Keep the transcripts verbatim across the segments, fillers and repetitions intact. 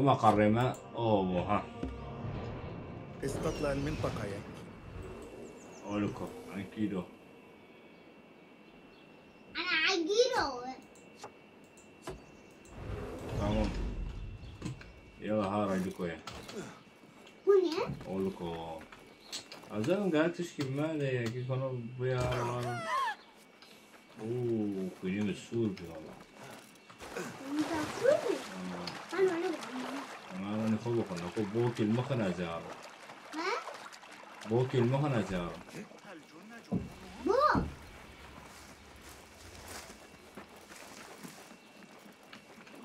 مقرمة. أوه، ها. استطلع المنطقة يا. أولكو، أكيدو. أنا عقيدو. Tamam. Yala ha, raydiko ya. Bu ne? Oğluk o. Azam gel tişkî me de ya ki konu bu ya. Oo, kuyruğu sur bir valla. Kuyruğu sur mu? Tamam. Ben öyle bakıyorum. Ama ben ne kolu konu, ko bol kelime kana ziyaro. Ha? Bol kelime kana ziyaro. Bu.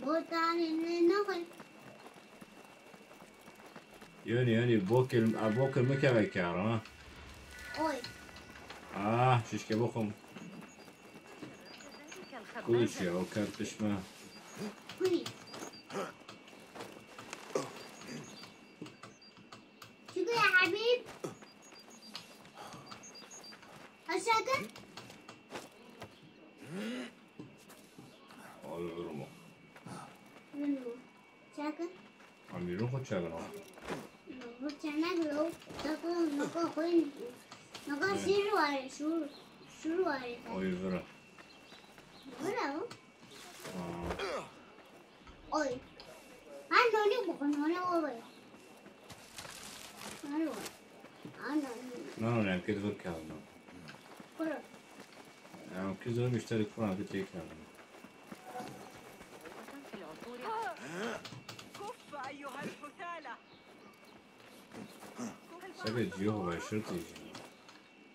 Botanî ne nexwe. Yonî, yonî, bokil, a, bokil min keve kar, ha? Oy. Ah, şişke bokum. Kuş ya, o kardeş mi? Kuş. Şükür ya Habib. Aşağıda. Al, yorma. Yorma. Çakın. Amirun xwe çakin o. Xwe çanak lo. Çakın, nako xwe. Nako şir ware, şur. Şur ware. Oy, vira. Vira o. Aa. Oy. Ha, nonî bixwe, nonî o be. Nonî o. Ha, nonî. Na, na, em kê di vir kevin. Kuro. Em kê zor müşterik falan kê tê kevin. كف أيها الحثالة. Sebe ciyo xwe şirtî.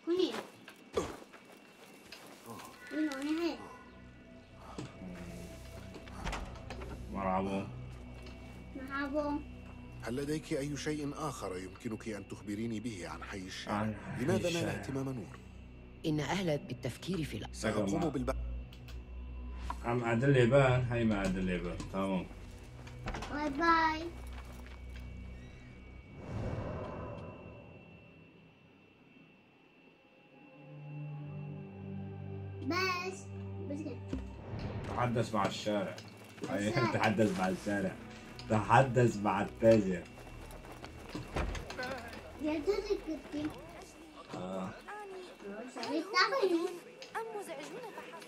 Kunî. Wî nonî heye. Merhaba. Merhaba. هل لديك أي شيء آخر يمكنك أن تخبريني به عن حي الشارع؟ عن حي الشارع. لماذا ما نأتي ماما نور؟ إن أهل بالتفكير في الأ- سأقوم بالب- Em edilê be, hey me edilê be. Tamam. Bye bye. بس، بس كده. تحدث مع الشارع. أي، تحدث مع الشارع. تحدث مع التاجر. يا تاجر كنت. آه. أم مزعجون فحسب.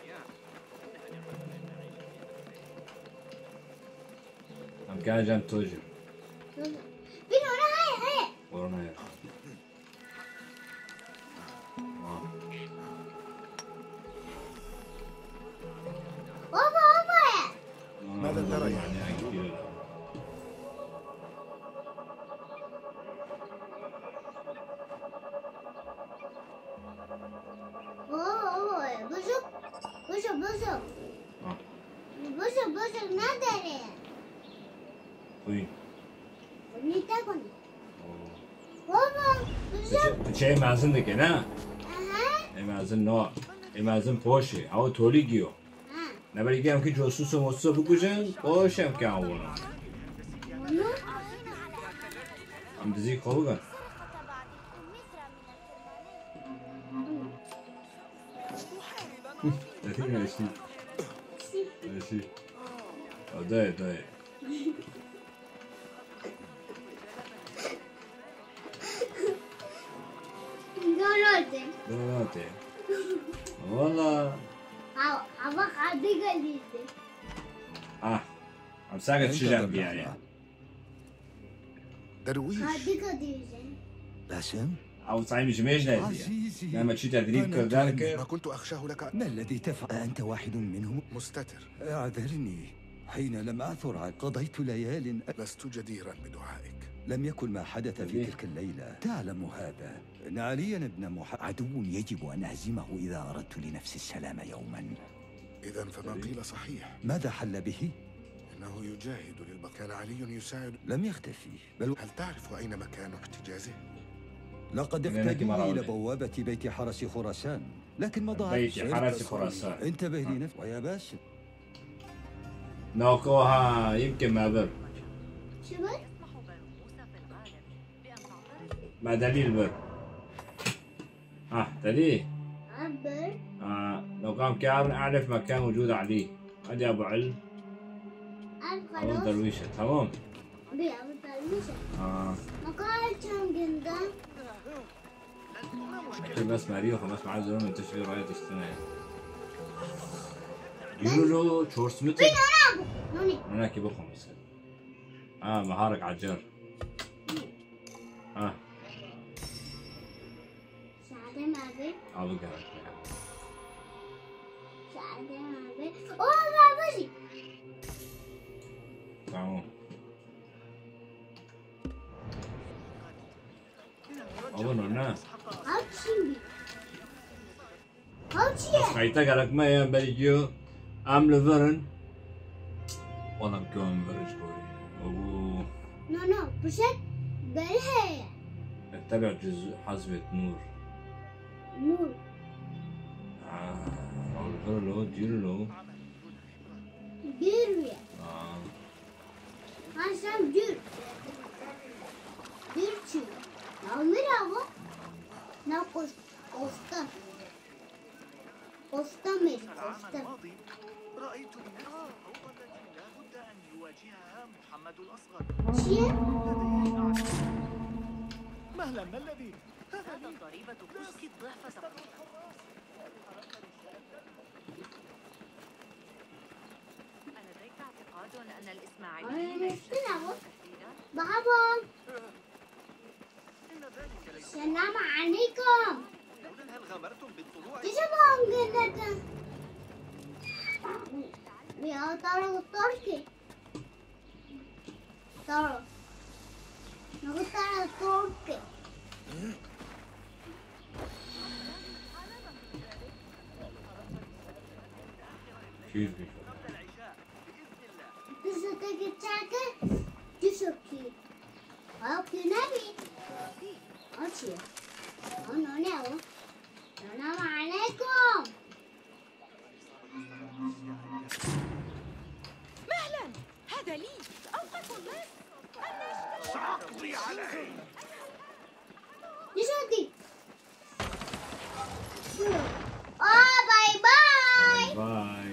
Em gel cem tojê. Bin ona, heye, heye. Orana ya. Oba, oba. ماذا ترى يا أخي؟ Oba, oba. Buzuk, buzuk, buzuk. Buzuk, buzuk, ne derê? Xwîn. Xwînî te kunî. Baba, buzuk. Tu çê mezin dike, ne? Aha. Ê mezin no. Ê mezin poşê. Ew tolî giyo. Ha. Neberî em ki cosûso mosûso bikujin, poşê em ki an wono. Wono? Em dizî xwe bikin. Hı, eşî. Eşî. O dayê, dayê. Dorotê. Dorotê. Valla. Ha, hava xadî gelî. Ah. Em sake çi jan biyane. درويش. Xadî gelî. باسم؟ Ew sayim ji mêj ne diye. عزيزي، Nema çi tedrîb أنا kir, derkir. ما كنت أخشاه لك. ما الذي تفعل؟ أنت واحد منهم؟ مستتر. أعذرني، حين لم أعثر على، قضيت ليال. لست جديرا بدعائك. لم يكن ما حدث في تلك الليلة. تعلم هذا. إن عليا بن محمد عدو يجب أن أهزمه إذا أردت لنفسي السلام يوما. إذا فما قيل صحيح. ماذا حل به؟ إنه يجاهد للبقاء. كان علي يساعد. لم يختفي، بل هل تعرف أين مكان احتجازه؟ لقد اقتدوا إلى بوابة بيت حرس خراسان، لكن ما ضاعت. بيت حرس خراسان. انتبه لنفسك ويا باسم. ناكوها يمكن ما بر. شو بر؟ ما دليل بر. ها، تدي. عبر. آه، لو قام كارن أعرف مكان وجود علي. أدي أبو علي. أبو درويشة، تمام. Bir avuç almışım. Ha. Makara çam günden. Peki bes Mario, bes Mario, zorun ötesi bir raya düştüne. Yürü lo, çor simit. Bir ara bu. Noni. Nuna ki bu konusu. Ha, maharek acar. Ha. Sade mi abi? Abi gerek. Sade mi abi? O abi. Tamam. Abone ol, ne? Al şimdi. Al şimdi. Bas xeyte gerek me ya, belki yo. Em li verin. Oğlum ki em verin ji gorî. Oo. No, no, bu şey böyle he. E, tabi cüz hazvet nur. Nur. Ha, al ver lo, dür lo. Dür mü? Ha. Ha, sen dür. Dür çi? Ya, mira bu. Na koş-, koştu. Koştu mı? Koştu. رأيت بنفسي الصعوبة التي لا بد أن يواجهها محمد الأصغر. Çi? مهلا، ما الذي؟ هذا هذا لي. ضريبة بوسكيت ضعف تقديرك. أنا لديك اعتقاد أن الإسماعيليين أنا يشتغلوا تحديدا؟ بابا. السلام عليكم. هل غامرتم بالطلوع؟ تجيبهم جنة. يا ترى التركي. Tamam. Nokta Türkiye. Çizgi. Kızı da geçerken düşük ki. Bak yine bir. Açıyor. Ana ne o? Selam aleyküm. مهلا، هذا لي. أوقف الناس. أنا اشتريت. سأقضي عليه. نشوتي. آه، باي باي. باي.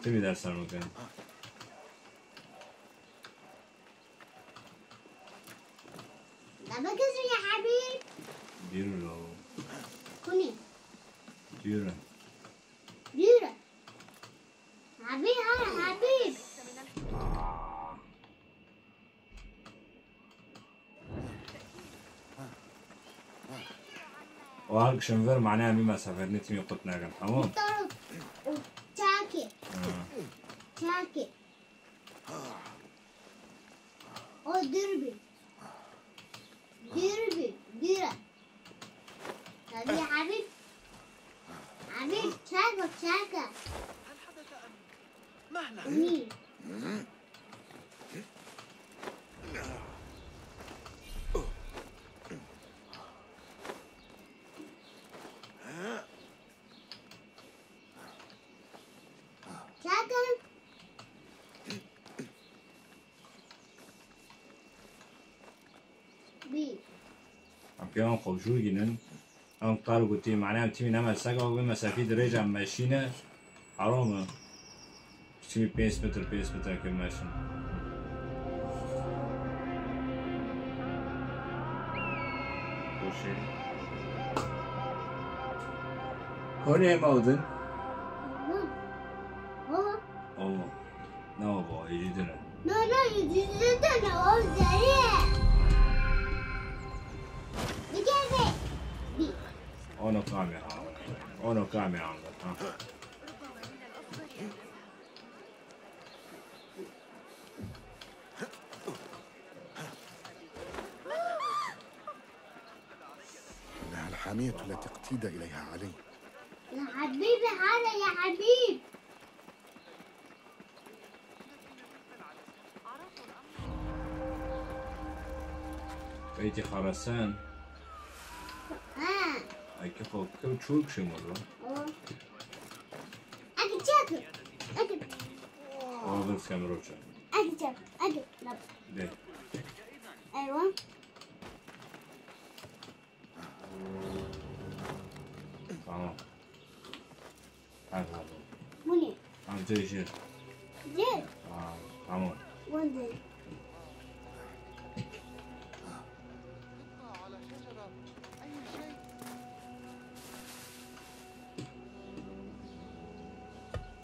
تبي دار سلمى كان. بابا كسر يا حبيب. ديروا له. كوني. ديروا. ديروا. حبيب، هلا حبيب. وهلك شنفر معناها مما سافرني تمي قلت ناقم، تمام؟ طرف. وتشاكي. آه. تشاكي. O dürbün. Dürbün. Düre. Tabii Habib. Habib, çarka, çarka. هل حدث أم مهلا؟ Uy. Çarka. Bî. Em pê wan xwe bi jûr gînin. Em qal gotî, mane em tîmî nema sega wê mesafî dirêj em meşîne. Haram e. Tîmî pênc metr, pênc metr ke meşin. Hoşê. Konê em awdin. Hı. Hı. Oo. No, bo, êdî din e. No, no, êdî din e, o derê. Bir kere bir. Onu kamera. Onu kamera aldı. Ha. إنها الحامية التي اقتيد إليها علي. يا حبيبي، هذا يا حبيب. Beyti Xarasan. Ha. Ay, kefo, kefo, çûk şey mi oldu? O. Hadi çek. Hadi. Aldım sen roça. Hadi çek. Hadi. De. Eyvah. Tamam. Hadi, hadi. Bu ne? Tamam, cır, cır. Cır? Aa, tamam. Hadi.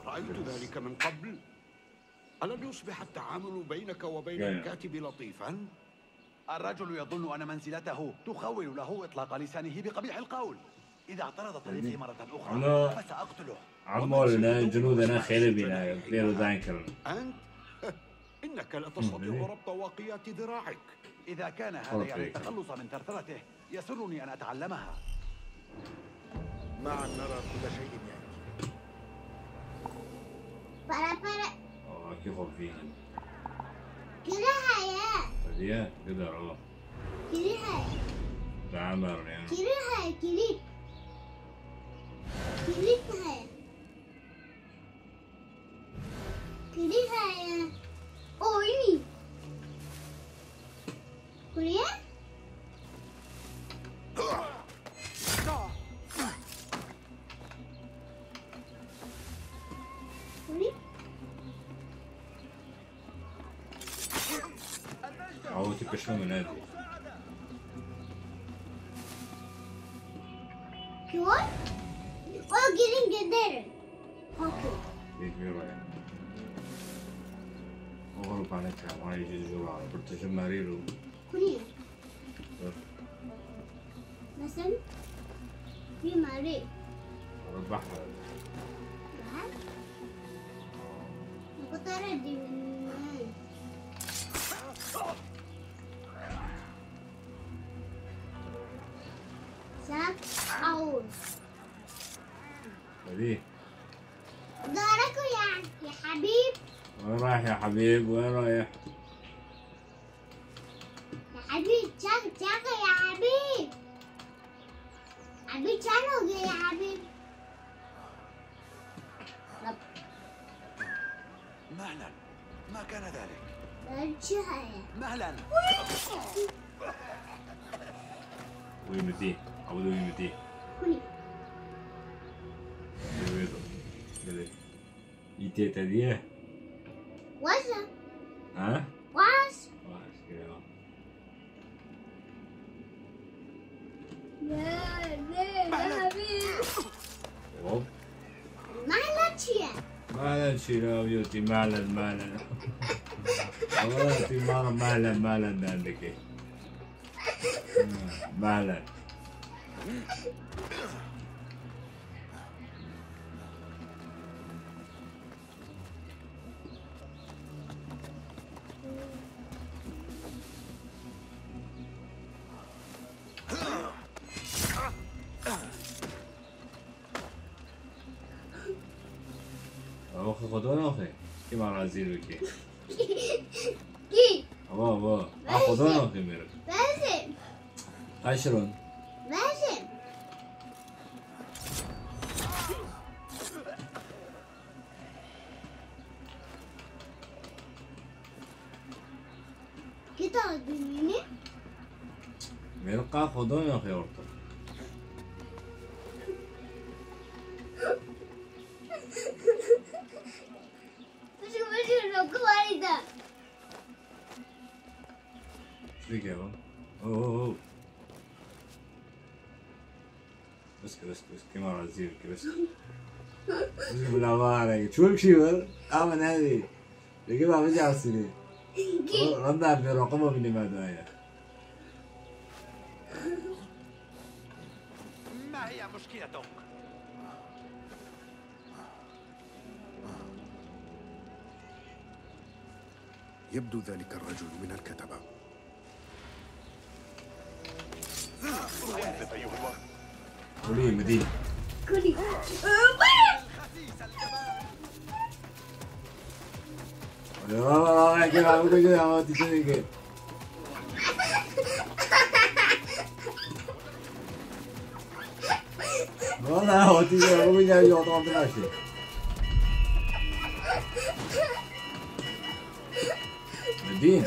رأيت ذلك من قبل. ألن يصبح التعامل بينك وبين يا، يا. الكاتب لطيفا؟ الرجل يظن أن منزلته تخول له إطلاق لسانه بقبيح القول. إذا اعترض طريقي مرة أخرى أنا فسأقتله. عمول، أنا جنود، أنا خير بينا، غير ذاكر. أنت؟ إنك لا تستطيع ربط واقيات ذراعك. إذا كان هذا يعني التخلص من ثرثرته، يسرني أن أتعلمها. معا نرى كل شيء يأتي. Para para. Aa, ki xwe vînin. Kiri heye. Hediye, gider o. Kiri heye. Damer ya. Kiri heye. Kiri. Kiri heye. Kiri heye. Oy. Kuri? Kuri? Awetî pişo min nedî. Kiwan? O girin giderin. Okey. Yek vê raya. Oxir pane çamayê jî jûra. Bir tijim merî ro. Kuri? Mesela bir mari. Ro bahar. Bahar? Bu kadar değil. Sen ağır. Hadi. دارك يا يا حبيب. وين رايح يا حبيب؟ وين رايح؟ يا حبيب، شغل شغل يا حبيب. حبيب، شغل يا حبيب. مهلا. ما كان ذلك؟ بمشي هيا. مهلا. Wî mitî. Ew de wî mitî. كوني. Wê do. Gelê. Îtê te diye. وزن. Ha? واش. Baş ya. لا لا يا حبيب. Hop. ما لك يا. Malen çîra yotî malen malen. Wala tî mara malen malen derdikê. Malen. Ew xwe xwe dona xwe. Kî ma razî bike. كي. Ava ava. Ha xwe dona xwe mêrik. لازم. Eşron. لازم. كي تقدميني؟ Mêrik qa xwe dona xwe orta. بشو بشو لو كوارثة. Şuraya gel lan. Oo, oo, oo. Bıskı bıskı bıskı. Kim ara zil ki bıskı. Bıskı bu lava ara. Çok şey var. Ama ne diyeyim? Peki baba cansını. كي. Lan da bir rakama binime daha ya. ما هي مشكلتك؟ يبدو ذلك الرجل من الكتبة. Kulî midî. كوني. Valla valla gel abi gel abi tişe gel. Valla o tişe bu gel yolda oldu her şey. Medîn.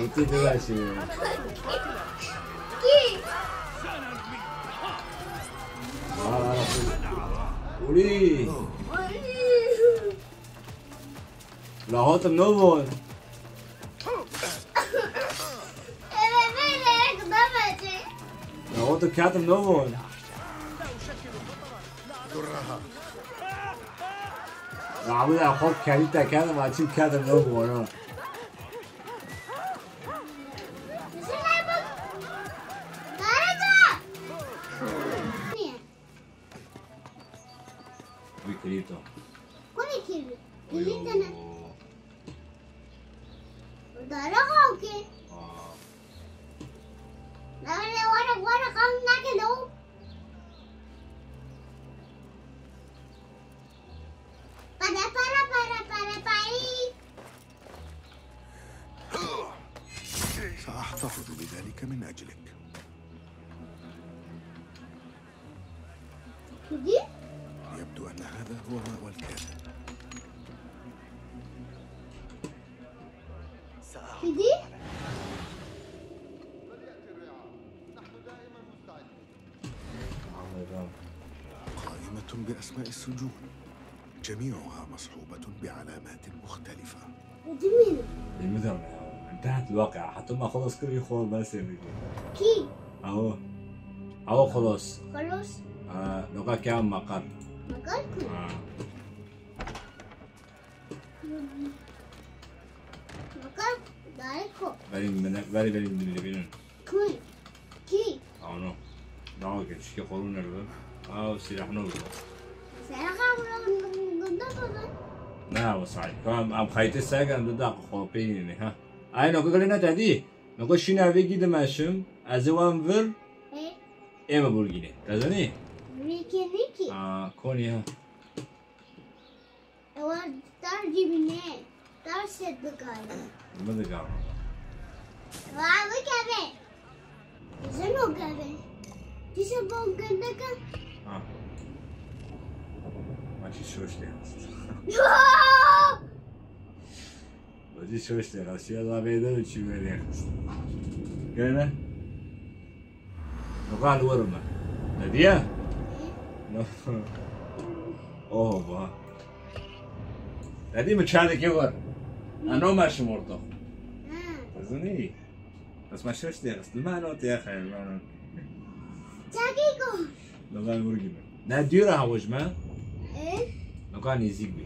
Otur bir şey. كي. Wî. La hatim no bûn. La hatim ketim no bûn. Rabî ya xwe kerî te ketim, ma çim ketim no bûn. Wî kirîto. Kunê kirî? Kirî tene. Dara xawke. Aa. Dara wara wara xaw nake lo. Para para para para para. سأحتفظ بذلك من أجلك. Kudî? يبدو أن هذا هو مأوى الكاتب. Kudî? قائمة بأسماء السجون، جميعها مصحوبة بعلامات مختلفة. Demir. Demir ya. انتهت الواقعة. حتى ما خلص كل يخور بس يا بيبي. Kî? Awo. Awo خلص. Xelos. Ha, loka kya makar. Makar ku? Ha. Makar, darê ku? Verin, verin, verin, verin. Ku? Kî? Ano. Dawa ke çike xorun nerede? Aw, silah ne oldu? Silah ne oldu? Ne yapasaydı? Tamam, am kayıtı saygan da da kopya yine ha. Ay no gülüne dedi. No şine ve gidim aşım. Azivan vır. E? Eme burgine. Tazani? Rikini ki. Aa, Konya. Ewa dar cibine. Dar set bikare. Bidikare. Wa bikare. Sen o kare. Dişe bol gönderken. Ha. Maçı şoş de. Maçı şoş de. Şiya da beyde uçu böyle. Gene. Nuqa li wir me. Ne diye? Oho ba. Ne diye mi çadeke wir? Ano ma şim orta. Zinî. Bes ma şeş diye xist. Ma no diye xeyr. Çadeke. Nuqa wir gibi. Ne diyor ha hocma? Nuqa nêzîk bi.